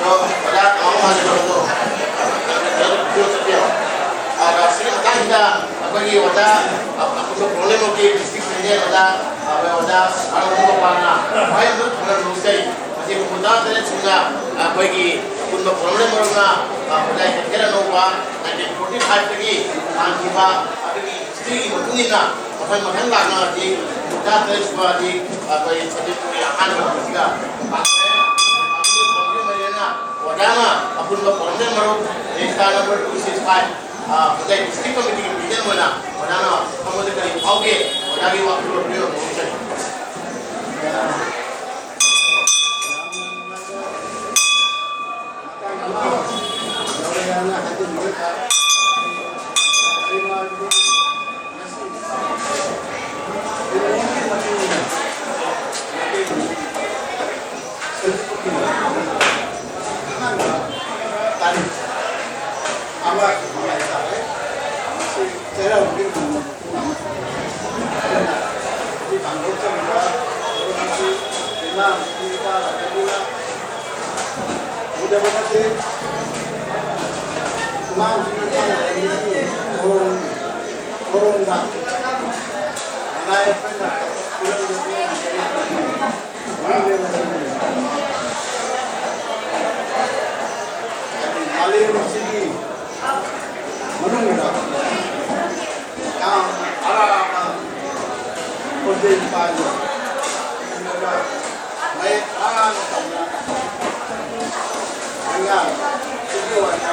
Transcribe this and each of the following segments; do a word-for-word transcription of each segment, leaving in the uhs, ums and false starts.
ꯑꯣꯖꯥ ꯀꯥꯎ ꯃꯥꯜꯂꯦ꯫ ꯑꯗꯣ ꯁꯤꯒꯤ ꯃꯇꯥꯡꯁꯤꯗ ꯑꯩꯈꯣꯏꯒꯤ ꯑꯣꯖꯥ ꯑꯄꯨꯟꯕ ꯄ꯭ꯔꯣꯕ꯭ꯂꯦꯝ ꯑꯣꯐꯀꯤ ꯗꯤꯁꯇ꯭ꯔꯤꯛ ꯄ꯭ꯔꯦꯁꯤꯗꯦꯟ ꯑꯣꯖꯥ, ꯑꯩꯈꯣꯏ ꯑꯣꯖꯥ ꯑꯔꯨꯟ ꯒꯣꯄꯥꯜꯅ ꯈ꯭ꯋꯥꯏ ꯑꯃꯁꯨ ꯊꯨꯅ ꯂꯨꯆꯩ꯫ ꯃꯁꯤ ꯍꯨꯝꯐꯨꯇꯔꯥ ꯇꯔꯦꯠ ꯁꯨꯅ ꯑꯩꯈꯣꯏꯒꯤ ꯑꯄꯨꯟꯕ ꯄ꯭ꯔꯣꯕ꯭ꯂꯦꯝ ꯑꯣꯏꯅ ꯑꯣꯖꯥ ꯀꯩꯊꯦꯜ ꯑꯅꯧꯕ ꯅꯥꯏꯟꯇꯤꯟ ꯐꯣꯔꯇꯤ ꯐꯥꯏꯚꯇꯒꯤ ꯍꯥꯡꯈꯤꯕ ꯑꯗꯨꯒꯤ ꯍꯤꯁꯇ꯭ꯔꯤꯒꯤ ꯃꯇꯨꯡ ꯏꯟꯅ ꯃꯊꯪ ꯃꯊꯪ ꯂꯥꯛꯅ ꯍꯧꯖꯤꯛ ꯍꯨꯝꯐꯨꯇꯔꯥ ꯇꯔꯦꯠ ꯁꯨꯕ ꯍꯧꯖꯤꯛ ꯑꯩꯈꯣꯏ ꯁꯕꯖꯦꯛ ꯇꯨꯒꯤ ꯑꯍꯥꯟꯕ ꯃꯇꯝꯁꯤꯗ ꯂꯥꯛꯂꯦ꯫ ꯑꯗꯨꯒ ꯄ꯭ꯔꯣꯕ꯭ꯂꯦꯝ ꯂꯩꯔꯦꯅ ꯑꯣꯖꯥꯅ ꯑꯄꯨꯟꯕ ꯄ꯭ꯔꯣꯕ꯭ꯂꯦꯝ ꯃꯔꯨꯞ register number two six five, ꯑ, ꯉꯁꯥꯏ ꯗꯤꯁꯇ꯭ꯔꯤꯛ ꯀꯃꯤꯇꯤꯒꯤ ꯄ꯭ꯔꯦꯁꯤꯗꯦꯟ ꯑꯣꯏꯅ ꯑꯣꯖꯥꯅ ꯑꯩꯉꯣꯟꯗ ꯀꯔꯤ ꯐꯥꯎꯒꯦ, ꯑꯣꯖꯥꯒꯤ ꯋꯥꯈꯜꯂꯣꯟ ꯄꯤꯕ ꯉꯝꯒꯅꯤ꯫ ꯃꯥꯂꯦꯝ ꯑꯁꯤꯒꯤ ꯃꯅꯨꯡꯗ ꯌꯥꯝꯅ ꯑꯔꯥꯞꯄ ꯈꯣꯟꯖꯦꯜ ꯄꯥꯏꯕ ꯃꯌꯦꯛ ꯇꯥꯅ ꯇꯧꯅ ꯂꯩꯉꯥꯛ ꯁꯤꯒꯤ ꯑꯣꯏꯅ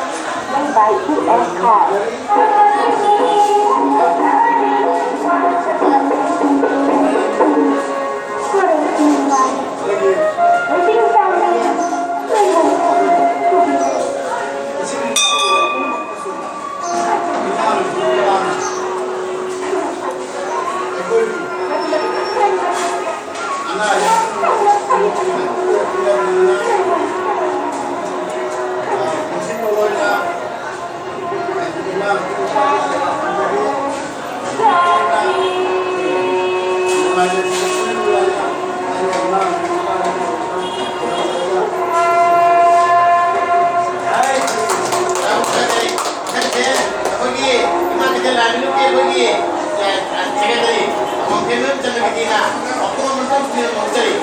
ꯂꯥꯏꯃꯤꯠꯀꯤ ꯑꯩꯈꯣꯏꯒꯤ, ꯑ, ꯑ, ꯁꯦꯀ꯭ꯔꯦꯇꯔꯤ ꯑꯃꯝꯐꯦꯝ ꯏꯆꯟꯅꯨꯄꯤꯅ ꯋꯥꯐꯝ ꯑꯃꯇꯪ ꯈꯨꯝꯕꯤꯔꯝꯕ ꯍꯣꯠꯅꯔꯤ꯫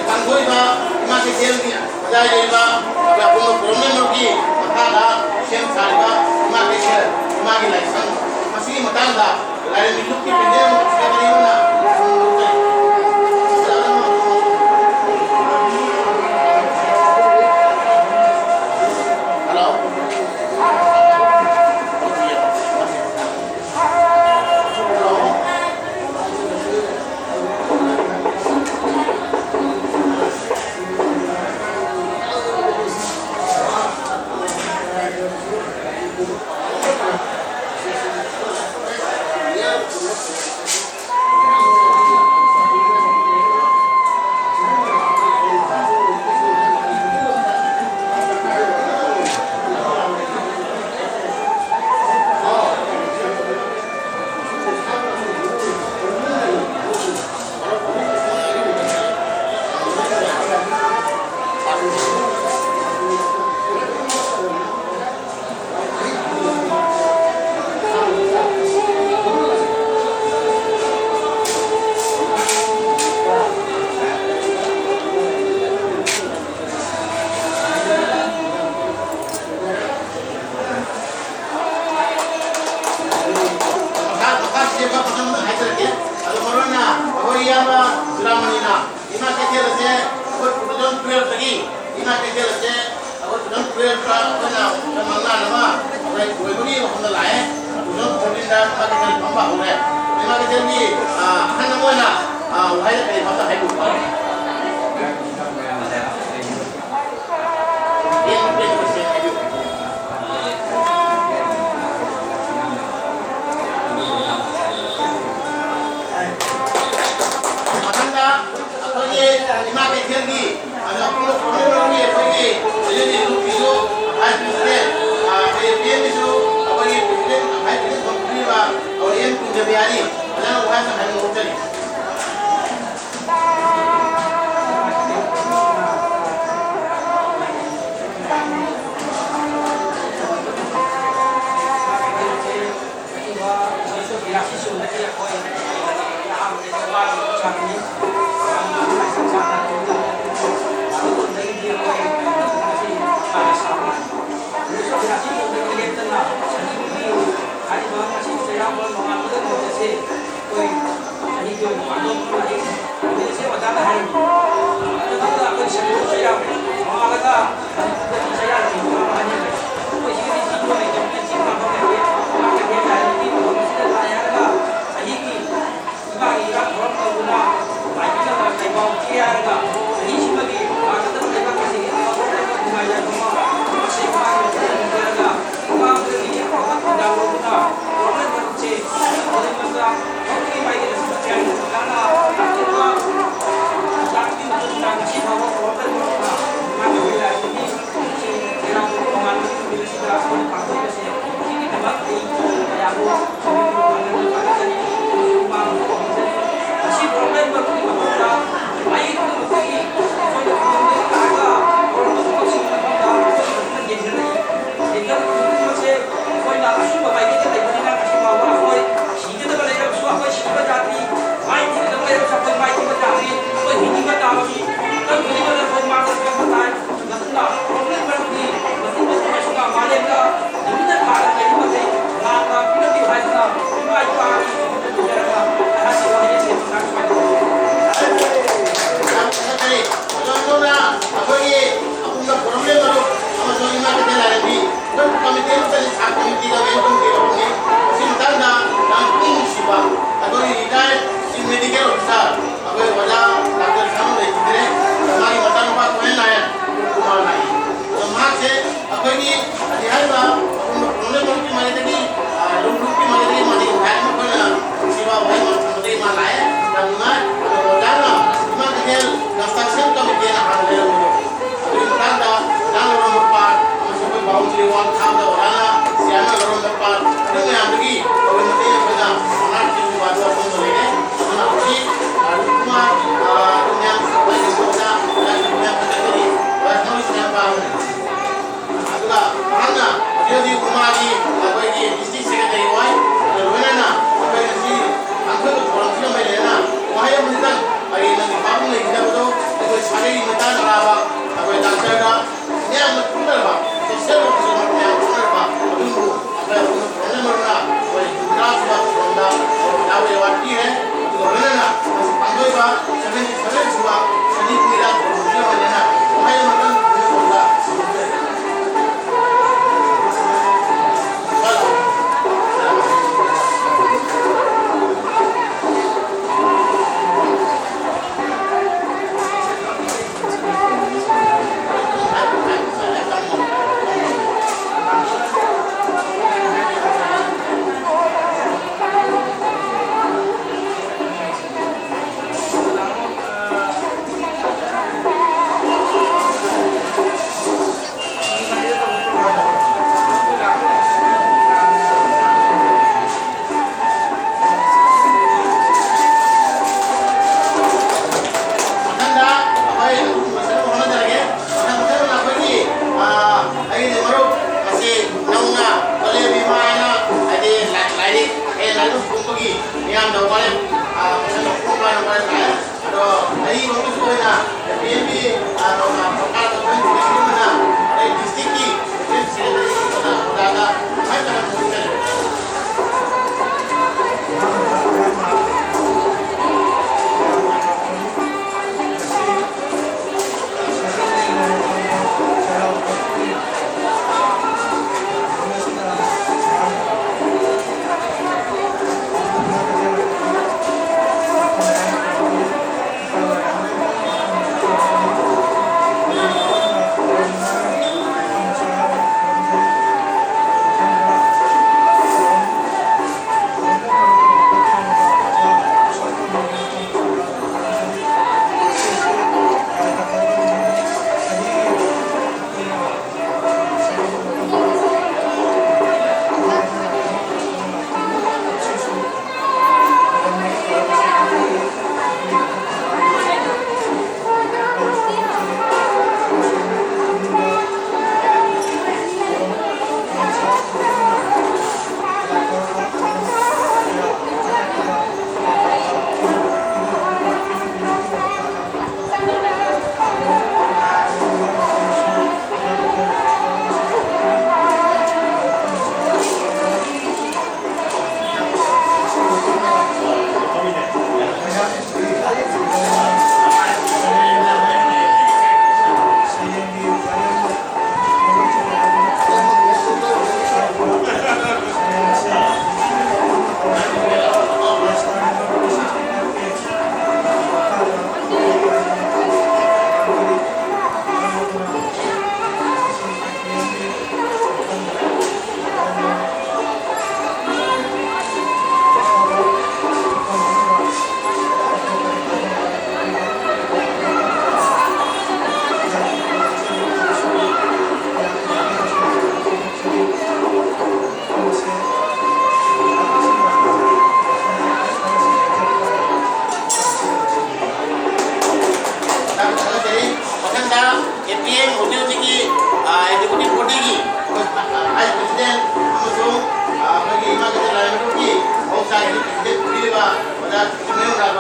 ꯄꯥꯡꯊꯣꯛꯏꯕ ꯏꯃꯥ ꯀꯩꯊꯦꯜꯒꯤ ꯃꯌꯥꯏ ꯂꯩꯕ ꯑꯄꯨꯟꯕ ꯄꯨꯔꯝꯅꯃꯛꯀꯤ ꯃꯈꯥꯗ ꯁꯦꯝ ꯁꯥꯔꯤꯕ ꯏꯃꯥ ꯀꯩꯊꯦꯜ, ꯏꯃꯥꯒꯤ ꯂꯥꯏꯁꯪ, ꯃꯁꯤꯒꯤ ꯃꯇꯥꯡꯗ ꯂꯥꯏꯔꯦꯝꯕꯤ ꯂꯨꯞꯀꯤ ꯄꯦꯟꯗꯦꯜ ꯁꯦꯀ꯭ꯔꯦꯇꯔꯤ ꯑꯃꯅ ꯍꯜꯂꯣ꯫ ꯃꯈꯥ, ꯃꯈꯥ ꯁꯦꯝꯕ ꯃꯇꯝꯗ ꯍꯥꯏꯖꯔꯛꯀꯦ꯫ ꯑꯗꯣ ꯃꯔꯨ ꯑꯣꯏꯅ ꯑꯩꯈꯣꯏ ꯏꯌꯥꯝꯕ ꯆꯨꯔꯥꯃꯅꯤꯅ ꯏꯃꯥ ꯀꯩꯊꯦꯜ ꯑꯁꯦ ꯑꯩꯈꯣꯏ two thousand twelve ꯗꯒꯤ ꯏꯃꯥ ꯀꯩꯊꯦꯜ ꯑꯁꯦ ꯑꯩꯈꯣꯏ two thousand twelve ꯇ ꯑꯩꯈꯣꯏꯅ ꯃꯇꯝ ꯃꯉꯥꯅꯕ ꯑꯩꯈꯣꯏ ꯂꯣꯏꯕꯒꯤ ꯋꯥꯐꯝꯗ ꯂꯥꯛꯑꯦ꯫ Two thousand fourteen ꯗ ꯏꯃꯥ ꯀꯩꯊꯦꯜ ꯐꯝꯕ ꯍꯧꯔꯦ꯫ ꯏꯃꯥ ꯀꯩꯊꯦꯜꯒꯤ, ꯑ, ꯑꯍꯟ ꯑꯃ ꯑꯣꯏꯅ, ꯑ, ꯋꯥꯍꯩ ꯀꯔꯤ ꯑꯃꯇ ꯍꯥꯏꯕꯤꯌꯨ꯫ ꯃꯊꯪꯗ ꯑꯩꯈꯣꯏꯒꯤ ꯏꯃꯥ ꯀꯩꯊꯦꯜꯒꯤ, ꯑꯗ ꯑꯩꯈꯣꯏꯒꯤ, ꯑꯩꯈꯣꯏꯒꯤ ꯂꯨꯞꯀꯤꯁꯨ vice president, ꯑ, ꯑꯩꯈꯣꯏꯒꯤ P M ꯒꯤꯁꯨ ꯑꯩꯈꯣꯏꯒꯤ president, vice president ꯐꯝꯕꯤꯔꯤꯕ ꯑꯣꯔꯤꯌꯦꯟ ꯀꯨꯟꯖꯕꯤꯍꯥꯔꯤ, ꯃꯌꯥꯝ ꯋꯥꯍꯪ ꯍꯪꯕ ꯍꯧꯖꯔꯤ꯫ ꯅꯝꯕꯔ, ꯑ, ꯉꯁꯥꯏ ꯂꯧꯊꯣꯛꯄ ꯅꯝꯕꯔ ꯂꯥꯛꯑꯦ꯫ ꯑꯗꯣ ꯑꯔꯤꯕ ꯑꯃꯁꯨ ꯑꯣꯏꯅ ꯑꯦꯝ ꯄꯤ ꯑꯦꯝꯒꯤ, ꯑ, ꯇꯧꯅ ꯄ꯭ꯔꯣꯒ꯭ꯔꯥꯝ ꯇꯧꯕ ꯍꯧꯖꯤꯛꯀꯤ ꯑꯃꯅ ꯑꯗꯩ ꯗꯤꯁꯇ꯭ꯔꯤꯛꯀꯤ ꯁꯦꯀ꯭ꯔꯦꯇꯔꯤ ꯑꯣꯏꯅ ꯑꯣꯖꯥꯗ ꯈ꯭ꯋꯥꯏ ꯇꯔꯥꯝꯅ ꯑꯣꯛꯆꯔꯤ꯫ ꯁꯔꯀꯥꯔ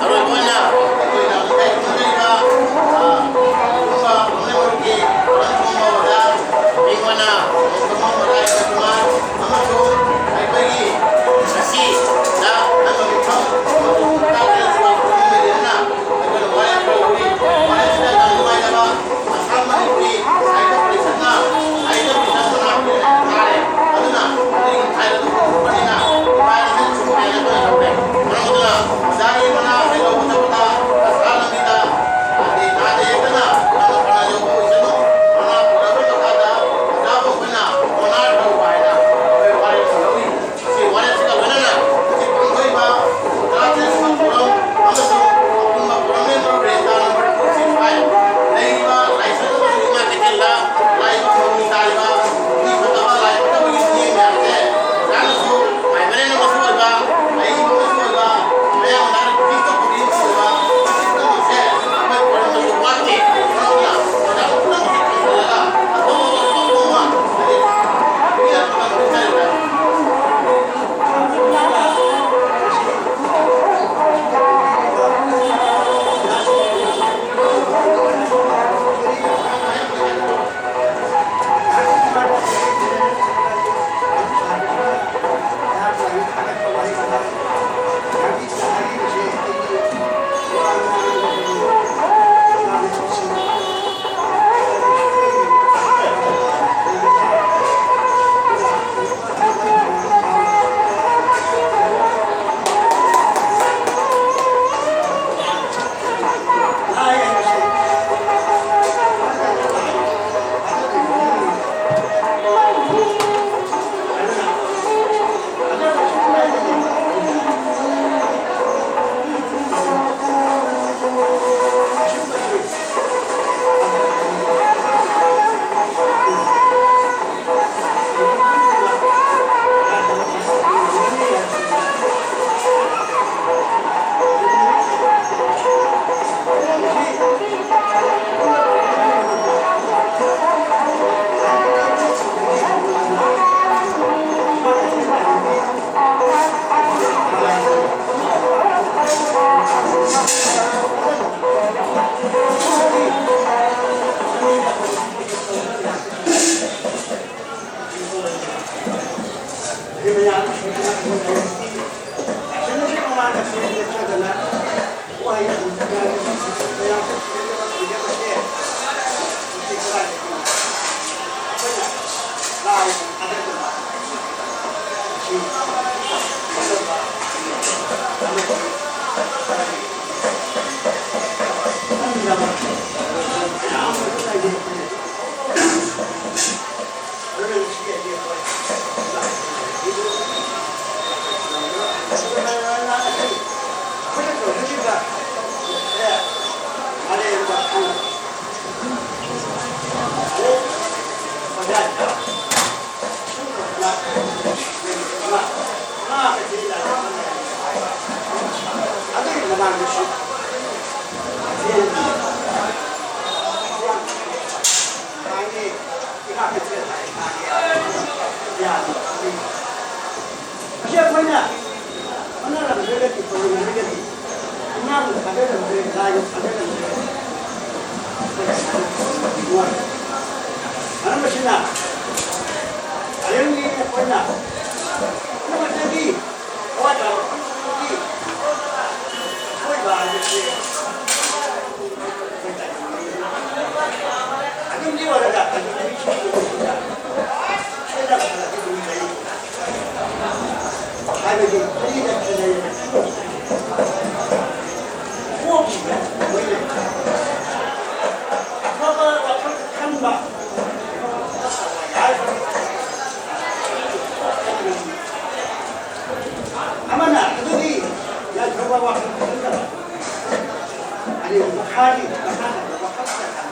ꯑꯔꯣꯏꯕ ꯑꯣꯏꯅ ꯑꯩꯈꯣꯏꯅ ꯂꯩꯔꯤꯕ, ꯑ, ꯑꯗꯨꯒꯨꯝꯕ ꯄꯨꯝꯅꯃꯛꯀꯤ ꯃꯔꯝ ꯊꯣꯡꯕ ꯑꯣꯖꯥ, ꯃꯤꯡ ꯑꯣꯏꯅ ꯃꯣꯡꯀꯃꯝ ꯔꯥꯖꯀꯨꯃꯥꯔ ꯑꯃꯁꯨꯡ ꯑꯩꯈꯣꯏꯒꯤ ꯉꯁꯤꯗ ꯃꯁꯤ ꯑꯩꯈꯣꯏꯅ ꯍꯣꯠꯅꯔꯝꯗ꯭ꯔꯒꯗꯤ, ꯇꯧꯔꯝꯗ꯭ꯔꯒꯗꯤ, ꯏꯃꯥꯅ ꯊꯥꯖꯔꯝꯗ꯭ꯔꯦ, ꯂꯥꯏꯅ ꯊꯥꯖꯔꯝꯗ꯭ꯔꯦ꯫ ꯃꯔꯝ ꯑꯁꯤꯅ ꯇꯥꯏꯕꯪꯒꯤ ꯑꯩꯈꯣꯏꯅ ꯄꯨꯝꯅꯃꯛꯇꯒꯤ ꯊꯋꯥꯏ ꯇꯥꯕ ꯄꯨꯝꯅꯃꯛꯇꯒꯤ ꯑꯀꯣꯏꯕ ꯍꯥꯏꯕꯁꯤ ꯑꯗꯨꯝꯗꯤ ꯑꯣꯏꯔꯒ ꯑꯗꯨꯝꯗꯤ ꯁꯣꯏꯗꯅ ꯈꯔꯗꯤ ꯑꯗꯨꯝ ꯂꯩ꯫ ꯍꯥꯏꯕꯗꯤ ꯃꯤꯅ ꯊꯦꯡꯅꯩ꯫ ꯀꯣꯛꯁꯤꯗ ꯃꯣꯏꯅ ꯑꯐꯕ ꯋꯥꯈꯜ ꯈꯟꯕ, ꯑꯃꯅ ꯑꯗꯨꯒꯤ ꯌꯥꯏꯐꯕ ꯋꯥꯈꯜ ꯈꯟꯗꯕ, ꯑꯗꯨꯒ ꯃꯈꯥꯒꯤ ꯃꯈꯥ ꯇꯥꯕ ꯋꯥꯈꯜ ꯈꯟꯕ꯫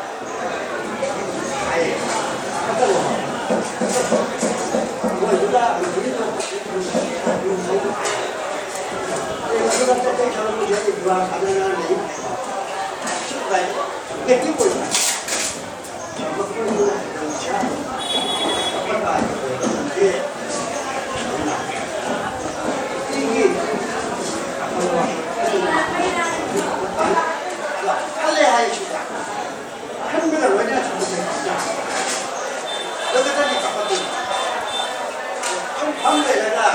ꯈꯜꯂꯦ ꯍꯥꯏꯁꯤꯗ꯫ ꯈꯟꯕꯗ ꯂꯣꯏꯅ ꯊꯝꯃꯦ꯫ ꯑꯗꯨꯒꯗꯤ ꯀꯞꯄꯛꯀꯅꯤ꯫ ꯁꯨꯝ ꯐꯝ ꯂꯩꯔꯒ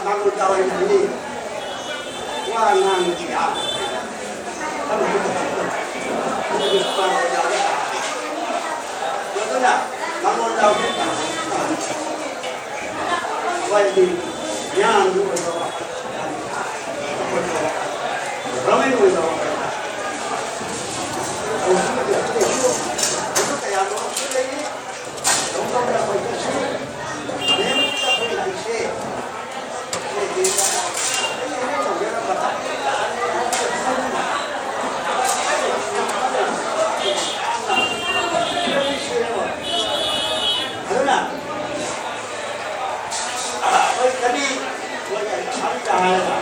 ꯃꯥꯡꯒꯣꯜ ꯇꯥꯎꯔꯤꯕꯅꯤ꯫ ꯋꯥ ꯉꯥꯡꯕꯗꯤ ꯌꯥꯝ ꯑꯗꯨꯅ ꯃꯥꯡꯒꯣꯜ ꯇꯥꯎꯔꯤ ꯋꯥꯔꯤꯗꯤ ꯌꯥꯝꯅ ꯑꯣꯏꯕ ꯋꯥꯐꯝ꯫ ꯑꯗꯨꯅ ꯑꯩꯈꯣꯏ ꯀꯔꯤ ꯑꯩꯈꯣꯏ ꯁꯝꯅ ꯍꯥꯏꯔꯒ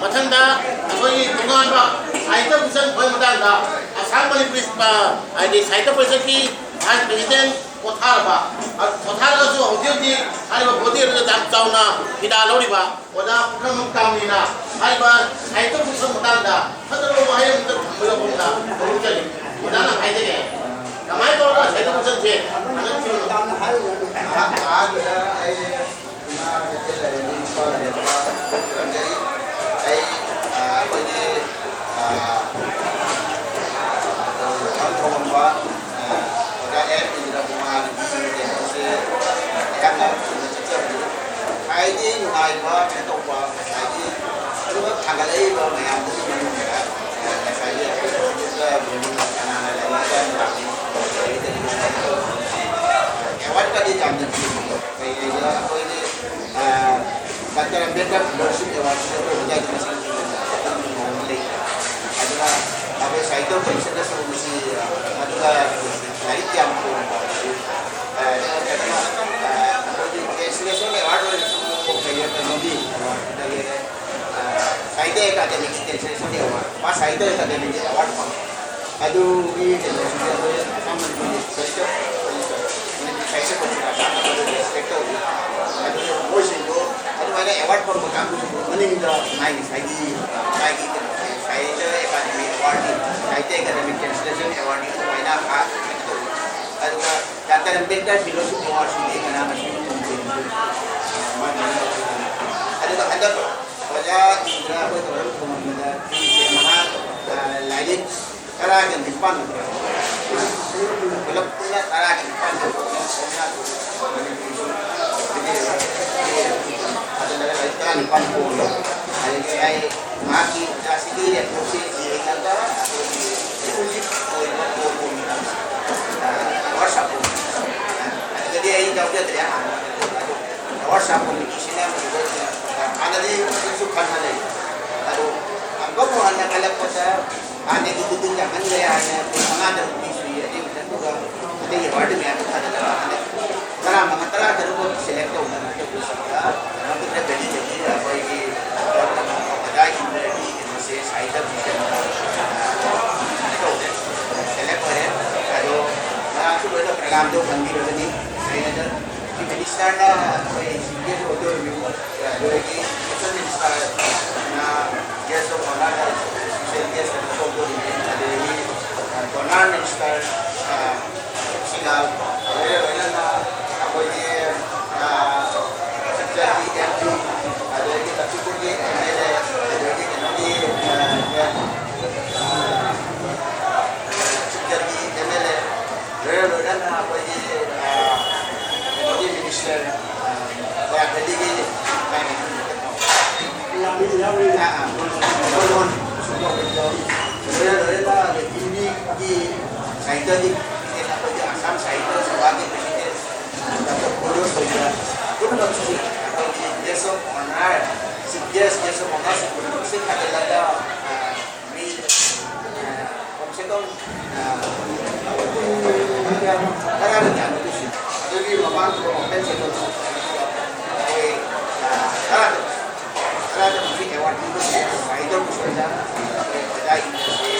ꯃꯊꯪꯗ ꯑꯩꯈꯣꯏꯒꯤ ꯇꯣꯉꯥꯟꯕ ꯁꯥꯍꯤꯇ꯭ꯌ ꯚꯨꯁꯟ ꯐꯪꯕꯒꯤ ꯃꯇꯥꯡꯗ ꯑꯁꯥꯝ ꯃꯅꯤꯄꯨꯔꯤ, ꯑ, ꯍꯥꯏꯗꯤ ꯁꯥꯍꯤꯇ꯭ꯌ ꯄꯔꯤꯁꯠꯀꯤ ꯚꯥꯏꯁ ꯄ꯭ꯔꯦꯁꯤꯗꯦꯟ ꯄꯣꯊꯥꯔꯕ, ꯑ, ꯄꯣꯊꯥꯔꯒꯁꯨ ꯍꯧꯖꯤꯛ ꯍꯧꯖꯤꯛ ꯍꯥꯏꯔꯤꯕ ꯕꯣꯗꯤ ꯑꯗꯨꯗ ꯌꯥꯝ ꯆꯥꯎꯅ ꯐꯤꯗꯥ ꯂꯧꯔꯤꯕ ꯑꯣꯖꯥ ꯄꯨꯈ꯭ꯔꯝꯕꯝ ꯀꯥꯃꯅꯤꯅ ꯍꯥꯏꯔꯤꯕ ꯁꯥꯍꯤꯇ꯭ꯌ ꯚꯨꯁꯟ ꯃꯇꯥꯡꯗ ꯐꯖꯕ ꯋꯥꯍꯩ ꯑꯃꯇ ꯊꯝꯕꯤꯔꯛꯑꯣ꯫ ꯑꯣꯖꯥꯅ ꯍꯥꯏꯖꯒꯦ꯫ ꯀꯃꯥꯏꯅ ꯇꯧꯔꯒ ꯁꯥꯍꯤꯇ꯭ꯌ ꯚꯨꯁꯟꯁꯦ ꯍꯟꯗꯛꯀꯤ ꯑꯣꯏꯅ ꯑꯍꯥꯟ-, ꯑꯍꯥꯟꯕꯗ ꯑꯩ ꯏꯃꯥ ꯀꯩꯊꯦꯜ ꯂꯩꯔꯦ, ꯅꯨꯄꯥ ꯂꯩꯔꯦ, ꯈꯨꯔꯨꯝꯖꯔꯤ꯫ ꯑꯩ, ꯑ, ꯑꯩꯈꯣꯏꯒꯤ, ꯑ, ꯊꯧꯔꯝꯕ, ꯑ, ꯑꯣꯖꯥ ꯑꯦꯟ ꯏꯟꯗ꯭ꯔ ꯀꯨꯃꯥꯔꯒꯤ ꯀꯩꯅꯣꯁꯦ ꯑꯩꯍꯥꯛꯅ ꯊꯤꯅ ꯆꯠꯆꯕꯅꯤ꯫ ꯈ꯭ꯋꯥꯏꯗꯒꯤ ꯅꯨꯡꯉꯥꯏꯕ ꯀꯩꯅꯣ ꯇꯧꯕ, ꯉꯁꯥꯏꯒꯤ ꯑꯗꯨꯒ ꯊꯥꯡꯒꯠꯂꯛꯏꯕ ꯃꯌꯥꯝꯗꯨꯒꯤ ꯃꯅꯨꯡꯗ, ꯑ, ꯉꯁꯥꯏꯒꯤ ꯑꯩꯈꯣꯏ ꯍꯧꯖꯤꯛꯇ ꯂꯣꯏꯅꯃꯛ ꯀꯅꯥꯅ ꯂꯩꯔꯤꯕ ꯃꯌꯥꯝ ꯑꯦꯋꯥꯔꯗꯀꯗꯤ ꯌꯥꯝꯅ ꯄꯤꯔꯤ꯫ ꯀꯩ ꯂꯩꯒꯦ? ꯁꯦꯁꯟꯒꯤ ꯑꯦꯋꯥꯔꯗ, ꯃꯥ ꯁꯥꯍꯤꯇ꯭ꯌ ꯑꯦꯀꯥꯗꯦꯃꯤꯒꯤ ꯑꯦꯋꯥꯔꯗ ꯐꯪꯉꯤ꯫ ꯑꯗꯨꯒꯤ ꯀꯩꯅꯣꯁꯤꯗ ꯑꯩꯈꯣꯏ ꯑꯁꯥꯝ ꯃꯅꯤꯄꯨꯔꯒꯤ ꯁꯥꯍꯤꯇ꯭ꯌ, ꯃꯅꯤꯄꯨꯔ ꯁꯥꯍꯤꯇ꯭ꯌ ꯄꯔꯤꯁꯠ ꯑꯁꯥꯝ ꯃꯅꯤꯄꯨꯔꯒꯤ ꯔꯦꯁꯄꯦꯛ ꯇꯧꯏ꯫ ꯑꯗꯨꯒ ꯃꯣꯏꯁꯤꯡꯗꯣ ꯑꯗꯨꯃꯥꯏꯅ ꯑꯦꯋꯥꯔꯗ ꯐꯪꯕ ꯀꯥꯡꯕꯨꯁꯤꯡꯗꯣ ꯃꯅꯤꯡꯗ ꯃꯥꯒꯤ ꯉꯁꯥꯏꯒꯤ, ꯃꯥꯒꯤ ꯀꯩꯅꯣꯁꯦ ꯁꯥꯍꯤꯇ꯭ꯌ ꯑꯦꯀꯥꯗꯦꯃꯤ ꯑꯦꯋꯥꯔꯗꯅꯤ, ꯁꯥꯍꯤꯇ꯭ꯌ ꯑꯦꯀꯥꯗꯦꯃꯤ ꯇ꯭ꯔꯥꯟꯁꯂꯦꯁꯟ ꯑꯦꯋꯥꯔꯗꯅꯤ ꯑꯗꯨꯃꯥꯏꯅ ꯀꯩꯅꯣ ꯇꯧꯏ꯫ ꯑꯗꯨꯒ ꯗꯥꯛꯇꯔ ꯑꯝꯕꯦꯗꯀꯔ ꯐꯦꯂꯣꯁꯤꯞ ꯑꯦꯋꯥꯔꯗꯁꯤꯗꯤ ꯀꯅꯥꯅꯁꯨ ꯐꯪꯗꯦ꯫ ꯑꯗꯨꯒ ꯍꯟꯗꯛ ꯑꯣꯖꯥ ꯏꯟꯗ꯭ꯔꯥ ꯑꯩꯈꯣꯏ ꯇꯧꯔꯒ ꯊꯣꯡꯍꯟꯕꯗ ꯃꯍꯥꯛ, ꯑ, ꯂꯥꯏꯔꯤꯛ ꯇꯔꯥꯒ ꯅꯤꯄꯥꯟ ꯄꯨꯂꯞ ꯄꯨꯟꯅ ꯇꯔꯥꯒ ꯅꯤꯄꯥꯟ ꯊꯥꯖꯤꯜꯂꯒ ꯂꯥꯏꯔꯤꯛ ꯇꯔꯥꯅꯤꯄꯥꯟ ꯐꯣꯡꯉꯦ꯫ ꯑꯗꯒꯤ ꯑꯩ ꯃꯍꯥꯛꯀꯤ ꯑꯣꯖꯥꯁꯤꯒꯤ ꯔꯦꯀꯣꯔꯠꯁꯤ ꯌꯦꯡꯉꯒ ꯑꯩꯈꯣꯏꯒꯤ ꯑꯦꯀ꯭ꯂꯨꯁꯤꯞ ꯑꯣꯏꯕ ꯄꯣꯠ ꯑꯣꯏꯅ, ꯑ, ꯑꯦꯋꯥꯔꯗ ꯁꯕ ꯀꯣꯃꯤꯇꯤ, ꯑ, ꯑꯗꯨꯗꯗꯤ ꯑꯩ ꯌꯥꯎꯖꯗ꯭ꯔꯦ ꯍꯥꯟꯅ꯫ ꯑꯗꯣ ꯑꯦꯋꯥꯔꯗ ꯁꯕ ꯀꯣꯃꯤꯇꯤꯁꯤꯅ ꯃꯗꯨꯗ, ꯑ, ꯍꯥꯟꯅꯗꯤ ꯑꯩꯈꯣꯏꯁꯨ ꯈꯟꯅ ꯂꯩ꯫ ꯑꯗꯣ ꯑꯃꯨꯛ ꯍꯟꯅ ꯈꯜꯂꯛꯄꯗ ꯍꯥꯟꯅꯒꯤꯗꯨꯗꯤ ꯌꯥꯝꯃꯟꯈ꯭ꯔꯦ ꯍꯥꯏꯅ ꯄꯨꯡ ꯃꯉꯥ ꯇꯔꯨꯛꯇꯤ ꯁꯨꯏ꯫ ꯑꯗꯨꯒꯤ ꯃꯊꯛꯇꯨꯗ ꯑꯇꯩ ꯑꯦꯋꯥꯔꯗ ꯃꯌꯥꯝꯗꯣ ꯊꯥꯗꯠꯂꯒ ꯍꯟꯗꯛ ꯇꯔꯥꯃꯉꯥ, ꯇꯔꯥ ꯇꯔꯨꯛ ꯁꯦꯂꯦꯛ ꯇꯧꯗꯅ ꯍꯟꯗꯛ ꯃꯇꯨꯡꯗ ꯗꯦꯜꯂꯤꯗꯒꯤ ꯑꯩꯈꯣꯏꯒꯤ ꯑꯣꯖꯥ ꯏꯟꯗ꯭ꯔꯒꯤ ꯀꯩꯅꯣꯁꯦ ꯁꯥꯍꯤꯇ꯭ꯌ ꯃꯤꯁꯟ ꯇꯧꯔꯦ, ꯁꯦꯂꯦꯛ ꯑꯣꯏꯔꯦ꯫ ꯑꯗꯣ ꯃꯌꯥꯝꯁꯨ ꯂꯣꯏꯅ ꯄ꯭ꯔꯣꯒ꯭ꯔꯥꯝꯗꯣ ꯈꯪꯕꯤꯔꯒꯅꯤ꯫ ꯑꯩꯅ ꯆꯤꯐ ꯃꯤꯅꯤꯁꯇꯔꯅ ꯑꯩꯈꯣꯏ ꯁꯤ ꯕꯤ ꯑꯦꯁ ꯑꯣꯗꯤꯇꯣꯔꯤꯌꯝ, ꯑꯗꯒꯤ ꯁꯣꯁꯤꯌꯦꯜ ꯃꯤꯅꯤꯁꯇꯔꯅ ꯒꯦꯁ ꯑꯣꯐ ꯑꯣꯅꯔꯗ ꯁ꯭ꯄꯦꯁꯤꯌꯦꯜ ꯒꯦꯁ ꯑꯣꯐ ꯑꯣꯅꯔ ꯑꯣꯏꯔꯤꯅꯤ꯫ ꯑꯗꯒꯤ ꯗꯣꯅꯔ ꯃꯤꯅꯤꯁꯇꯔ, ꯑ, ꯁꯤꯒ ꯂꯣꯏꯅ ꯂꯣꯏꯅꯅ ꯑꯩꯈꯣꯏꯒꯤ, ꯑ, ꯁꯤꯛꯆꯔꯒꯤ ꯑꯦꯝ ꯄꯤ, ꯑꯗꯒꯤ ꯂꯛꯈꯤꯄꯨꯔꯒꯤ ꯑꯦꯝ ꯑꯦꯜ ꯑꯦ, ꯑꯗꯒꯤ ꯀꯩꯅꯣꯒꯤ, ꯑ, ꯑ, ꯁꯤꯛꯆꯔꯒꯤ ꯑꯦꯝ ꯑꯦꯜ ꯑꯦ, ꯂꯣꯏꯅ ꯂꯣꯏꯅꯅ ꯑꯩꯈꯣꯏꯒꯤ, ꯑ, ꯀꯩꯅꯣꯒꯤ ꯃꯤꯅꯤꯁꯇꯔ, ꯑ, ꯕꯔꯥꯛ ꯚꯦꯂꯤꯒꯤ ꯌꯥꯎꯔꯤ, ꯌꯥꯎꯔꯤ꯫ ꯑꯥ, ꯑꯥ꯫ ꯂꯣꯏꯅ ꯂꯣꯏꯅꯅ ꯍꯤꯟꯗꯤꯒꯤ ꯁꯥꯍꯤꯇ꯭ꯌꯒꯤ ꯄ꯭ꯔꯁꯤꯗꯦꯟ, ꯑꯩꯈꯣꯏꯒꯤ ꯑꯁꯥꯝ ꯁꯥꯍꯤꯇ꯭ꯌ ꯁꯚꯥꯒꯤ ꯄ꯭ꯔꯁꯤꯗꯦꯟ, ꯗꯥꯛꯇꯔ ꯀꯨꯟꯗꯣꯁ ꯇꯧꯕ ꯄꯨꯝꯅꯃꯛꯁꯤ ꯑꯩꯈꯣꯏꯒꯤ guest of honour, chief guest, guest of ꯑꯣꯅꯔꯁꯤꯡ ꯄꯨꯝꯅꯃꯛꯁꯤ ꯈꯥꯏꯒꯠꯂꯒ, ꯑ, ꯃꯤ, ꯑ, ꯀꯝ ꯁꯦ ꯀꯝ, ꯑ, ꯇꯔꯥꯒ ꯀꯌꯥꯅꯣ ꯑꯗꯨꯁꯨ꯫ ꯑꯗꯨꯒꯤ ꯃꯃꯥꯡꯗ ꯑꯣꯄꯦꯟ ꯁꯦꯀꯦꯟꯗꯔꯤ ꯑꯩꯈꯣꯏ, ꯑ, ꯇꯔꯥꯗ, ꯇꯔꯥꯗ ꯍꯧꯖꯤꯛ ꯑꯦꯋꯥꯔꯗ ꯄꯤꯕꯁꯦ ꯇꯧꯕꯁꯤꯗ ꯑꯩꯈꯣꯏ ꯑꯣꯖꯥ ꯏꯪꯂꯤꯁꯁꯤ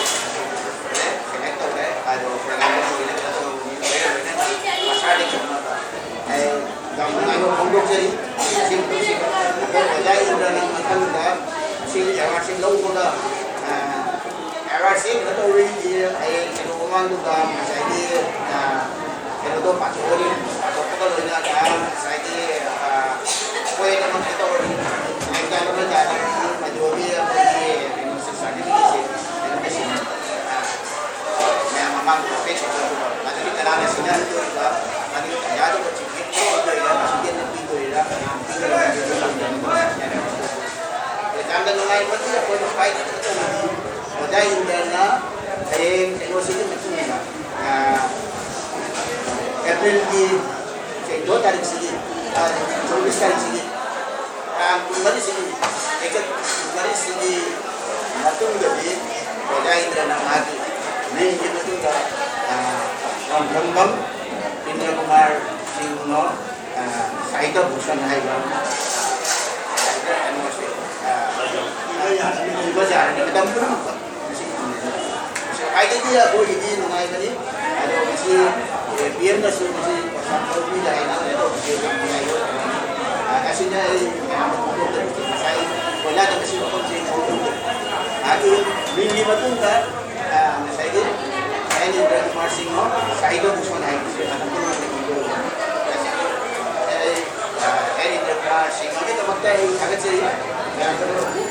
ꯁꯦꯂꯦꯛ ꯇꯧꯔꯦ꯫ ꯑꯗꯣ ꯄ꯭ꯔꯣꯒ꯭ꯔꯥꯝꯗ ꯂꯣꯏꯅ ꯀꯩꯅꯣ ꯇꯧꯔꯕꯅꯤ, ꯂꯣꯏꯅ ꯂꯣꯏꯅ ꯃꯁꯥꯗꯒꯤ ꯈꯪꯅꯕ꯫ ꯑꯩ ꯌꯥꯝ ꯅꯨꯡꯉꯥꯏꯕ ꯐꯣꯡꯗꯣꯛꯆꯔꯤ꯫ ꯁꯤ ꯃꯇꯝꯁꯤꯗ ꯑꯩꯈꯣꯏ ꯑꯣꯖꯥ ꯏꯪꯂꯤꯁꯅ ꯃꯊꯪꯗ ꯁꯤ ꯑꯦꯋꯥꯔꯗꯁꯤ ꯂꯧꯕꯒ, ꯑ, ꯑꯦꯋꯥꯔꯗꯁꯤ ꯀꯩꯅꯣ ꯇꯧꯔꯤꯁꯤ ꯍꯌꯦꯡ ꯀꯩꯅꯣ ꯃꯃꯥꯡꯗꯨꯗ ꯉꯁꯥꯏꯒꯤ, ꯑ, ꯀꯩꯅꯣꯗꯣ ꯄꯥꯊꯣꯛꯑꯅꯤ꯫ ꯄꯥꯊꯣꯛꯄꯒ ꯂꯣꯏꯅꯅ ꯉꯁꯥꯏꯒꯤ, ꯑ, ꯄꯣꯏꯟ ꯑꯃ ꯀꯩꯅꯣ ꯇꯧꯔꯅꯤ꯫ ꯂꯦꯡꯒꯥꯏ ꯑꯃ ꯇꯥꯔꯅꯤ꯫ ꯃꯗꯨꯒꯤ ꯑꯩꯈꯣꯏꯒꯤ ꯀꯩꯅꯣꯁꯦ, ꯁꯥꯔꯇꯤꯐꯤꯀꯦꯠꯁꯦ ꯀꯩꯅꯣ ꯇꯧꯁꯤꯅꯦ꯫ ꯑ, ꯃꯌꯥꯝ ꯃꯃꯥꯡꯗ ꯄꯦꯁ ꯇꯧꯕ꯫ ꯑꯗꯨꯒꯤ ꯀꯅꯥꯅ ꯁꯤꯟꯅꯍꯟꯗꯣꯏꯕ? ꯑꯗꯨꯒꯤ ꯇꯟꯖꯥꯗꯨ ꯆꯤꯡꯈꯠꯄ ꯑꯣꯏꯗꯣꯏꯔꯥ? ꯁꯤꯗꯦꯟꯅ ꯄꯤꯗꯣꯏꯔꯥ? ꯀꯅꯥꯅ ꯄꯤꯗꯣꯏꯔꯥ? ꯑꯗꯨꯒꯤ ꯌꯥꯝꯅ ꯅꯨꯡꯉꯥꯏꯕꯗꯤ ꯑꯩꯈꯣꯏꯅ ꯈ꯭ꯋꯥꯏꯗꯒꯤ ꯐꯖꯅ ꯑꯣꯖꯥ ꯏꯟꯗꯤꯌꯥꯅ ꯍꯌꯦꯡ ꯀꯩꯅꯣꯁꯤꯒꯤ ꯃꯇꯨꯡꯗ, ꯑ, ꯑꯦꯄ꯭ꯔꯤꯜꯒꯤ ꯆꯩꯗꯣ ꯇꯥꯔꯤꯛꯁꯤꯒꯤ, ꯑ, ꯆꯧꯕꯤꯁ ꯇꯥꯔꯤꯛꯁꯤꯒꯤ, ꯇꯥꯡ ꯀꯨꯟꯃꯔꯤꯁꯤꯒꯤ, ꯍꯦꯛꯇ ꯀꯨꯟꯃꯔꯤꯁꯤꯒꯤ ꯃꯇꯨꯡꯗꯗꯤ ꯑꯣꯖꯥ ꯏꯟꯗ꯭ꯔꯅ ꯃꯥꯒꯤ ꯃꯤꯡꯒꯤ ꯃꯇꯨꯡꯗ, ꯑ, ꯋꯥꯡꯈ꯭ꯔꯝꯕꯝ ꯏꯟꯗ꯭ꯔ ꯀꯨꯃꯥꯔ ꯁꯤꯡꯅꯣ, ꯑ, ꯁꯥꯍꯤꯇ꯭ꯌ ꯚꯨꯁꯟ ꯍꯥꯏꯕ, ꯑ, ꯀꯩꯅꯣꯁꯦ, ꯑ, ꯏꯕ ꯌꯥꯔꯅꯤ ꯃꯇꯝ ꯄꯨꯝꯅꯃꯛꯇ꯫ ꯈ꯭ꯋꯥꯏꯗꯒꯤ ꯑꯩꯈꯣꯏꯒꯤꯗꯤ ꯅꯨꯡꯉꯥꯏꯕꯅꯤ꯫ ꯑꯗꯣ ꯉꯁꯤ, ꯑꯦ, ꯄꯤ ꯑꯦꯝꯅꯁꯨ ꯉꯁꯤ ꯄ꯭ꯔꯣꯒ꯭ꯔꯥꯝ ꯇꯧꯕꯤꯗ ꯍꯥꯏꯅ ꯀꯩꯅꯣ ꯇꯧꯕꯁꯦ ꯌꯥꯝ ꯅꯨꯡꯉꯥꯏꯕ ꯑꯣꯏꯔꯦ꯫ ꯑ, ꯑꯁꯤꯅ ꯑꯩ ꯃꯌꯥꯝꯗ ꯐꯣꯡꯗꯣꯛꯆꯔꯤꯁꯦ꯫ ꯉꯁꯥꯏ ꯀꯣꯏꯂꯥꯗ ꯉꯁꯤ ꯃꯐꯝꯁꯦ ꯐꯣꯡꯗꯣꯛꯆꯔꯤ꯫ ꯑꯗꯨ ꯃꯤꯡꯒꯤ ꯃꯇꯨꯡꯗ, ꯑ, ꯉꯁꯥꯏꯒꯤ ꯑꯩꯅ ꯏꯟꯗ꯭ꯔ ꯀꯨꯃꯥꯔ ꯁꯤꯡ ꯁꯥꯍꯤꯇ꯭ꯌ ꯚꯨꯁꯟ ꯍꯥꯏꯕꯁꯦ ꯑꯗꯨꯝ ꯏꯕ ꯑꯣꯏꯔꯦ꯫ ꯑꯩ, ꯑ, ꯑꯩ ꯏꯟꯗ꯭ꯔ ꯀꯨꯃꯥꯔ ꯁꯤꯡꯒꯤꯗꯃꯛꯇ ꯑꯩ ꯊꯥꯒꯠꯆꯔꯤ꯫ ꯃꯌꯥꯝ ꯄꯨꯝꯅꯃꯛꯄꯨ꯫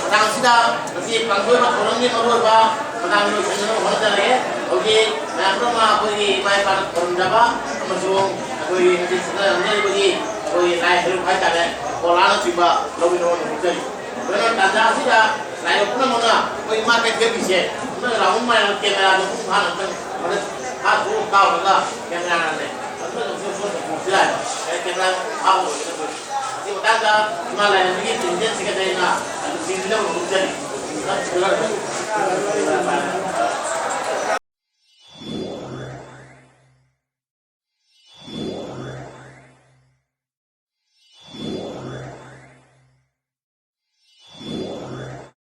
ꯃꯇꯥꯡ ꯑꯁꯤꯗ ꯉꯁꯤ ꯄꯥꯡꯊꯣꯛꯏꯕ ꯊꯧꯔꯝꯒꯤ ꯃꯔꯨꯑꯣꯏꯕ ꯃꯇꯥꯡꯗ ꯂꯣꯏꯁꯤꯟꯅꯕ ꯍꯣꯠꯅꯖꯔꯒꯦ꯫ ꯍꯧꯖꯤꯛ ꯃꯌꯥꯝ ꯑꯃ ꯑꯩꯈꯣꯏꯒꯤ ꯏꯃꯥ ꯏꯄꯥꯅ ꯈꯨꯔꯨꯝꯖꯕ ꯑꯃꯁꯨꯡ ꯑꯩꯈꯣꯏꯒꯤ ꯍꯧꯖꯤꯛ ꯁꯤꯗ ꯂꯩꯔꯤꯕꯒꯤ ꯑꯩꯈꯣꯏꯒꯤ ꯂꯥꯏ ꯍꯩꯔꯨꯛ ꯍꯥꯏꯇꯥꯔꯦ, ꯀꯣꯂꯥꯅꯆꯤꯡꯕ ꯂꯧꯃꯤꯟꯅꯕ ꯍꯣꯠꯅꯖꯔꯤ꯫ ꯑꯗꯨꯅ ꯇꯥꯟꯖꯥ ꯑꯁꯤꯗ ꯂꯥꯏꯔꯤꯛ ꯄꯨꯝꯅꯃꯛꯅ ꯑꯩꯈꯣꯏ ꯏꯃꯥ ꯀꯩꯊꯦꯜꯒꯤꯁꯦ ꯑꯃꯅ ꯔꯥꯎꯟ ꯃꯥꯏꯅ ꯀꯦꯃꯦꯔꯥꯗꯣ ꯃꯄꯨꯡ ꯐꯥꯅ ꯑꯝꯇꯪ ꯐꯖꯅ ꯐꯥꯊꯣꯛꯑ ꯀꯥꯎꯔꯒ ꯀꯦꯃꯦꯔꯥꯅꯅꯦ ꯐꯖꯅ ꯂꯧꯊꯣꯛ ꯈꯣꯠꯇꯣꯛꯄꯁꯨ ꯌꯥꯏꯕ꯫ ꯑꯦ, ꯀꯦꯃꯦꯔꯥ ꯐꯥꯕ ꯑꯣꯏꯒꯗꯕ꯫ ꯑꯁꯤ ꯃꯇꯥꯡꯗ ꯏꯃꯥ ꯂꯥꯏꯔꯦꯝꯕꯤꯒꯤ ꯏꯟꯇꯦꯂꯤꯖꯦꯟꯁ ꯁꯦꯀ꯭ꯔꯦꯇꯔꯤꯅ ꯑꯗꯨ ꯆꯦꯟꯕꯤꯅꯕ ꯍꯣꯠꯅꯖꯔꯤ꯫